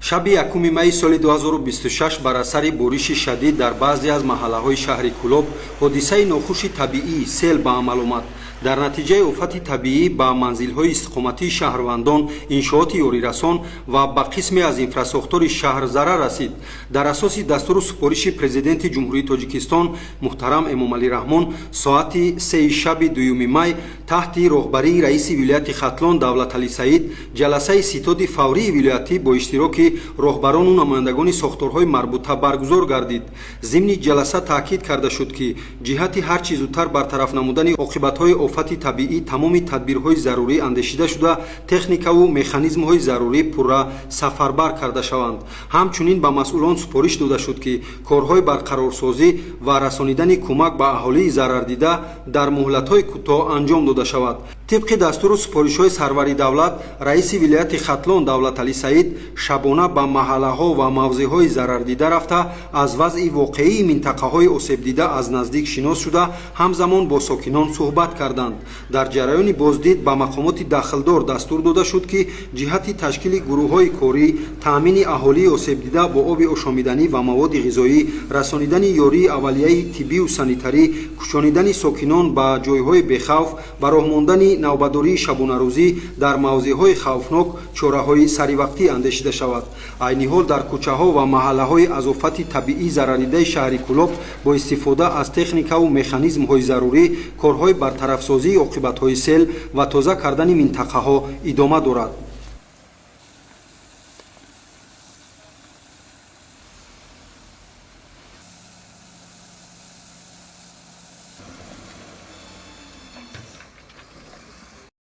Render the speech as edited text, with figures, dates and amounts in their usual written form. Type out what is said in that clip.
Шаби 1 майи соли 2026 бар асари бориши шадид дар баъзе аз маҳаллаҳои шаҳри Кӯлоб ҳодисаи нохуши табиӣ сел ба амал омад. Дар натиҷаи офати табиӣ ба манзилҳои истиқоматии шаҳрвандон, иншооти ёрирасон ва ба қисме аз инфрасохтори шаҳр зарар расид. Дар асоси дастуру супориши Президенти Ҷумҳурии Тоҷикистон муҳтарам Эмомалӣ Раҳмон соати 3 шаби 2 май таҳти роҳбарии раиси вилояти Хатлон Давлаталӣ Саид ҷаласаи ситоди фаврии вилоятӣ бо иштироки роҳбарону намояндагони сохторҳои марбута баргузор гардид. Зимни ҷаласа таъкид карда шуд, ки ҷиҳати ҳар чӣ зудтар бартараф намудани оқибатҳои офати табиӣ тамоми тадбирҳои зарурӣ андешида шуда, техникаву механизмҳои зарурӣ пурра сафарбар карда шаванд. Ҳамчунин ба масъулон супориш дода шуд, ки корҳои барқарорсозӣ ва расонидани кӯмак ба аҳолии зарардида дар муҳлатҳои кӯтоҳ анҷом дода шавад. Тибқи дастуру супоришҳои сарвари давлат, раиси вилояти Хатлон Давлаталӣ Саид шабона ба маҳаллаҳо ва мавзеъҳои зарардида рафта, аз вазъи воқеии минтақаҳои осебдида аз наздик шинос шуда, ҳамзамон бо сокинон суҳбат карданд. Дар ҷараёни боздид ба мақомоти дахлдор дастур дода шуд, ки ҷиҳати ташкили гурӯҳҳои корӣ, таъмини аҳолии осебдида бо оби ошомиданӣ ва маводи ғизоӣ, расонидани ёрии аввалияи тиббию санитарӣ, кӯчонидани сокинон ба ҷойҳои бехавф, ба роҳ мондани навбатдории шабонарӯзӣ дар мавзеъҳои хавфнок чораҳои саривақтӣ андешида шавад. Айни ҳол дар кӯчаҳо ва маҳаллаҳои аз офати табиӣ зарардидаи шаҳри Кӯлоб бо истифода аз техникаву механизмҳои зарурӣ корҳои бартарафсозии оқибатҳои сел ва тоза кардани минтақаҳо идома дорад.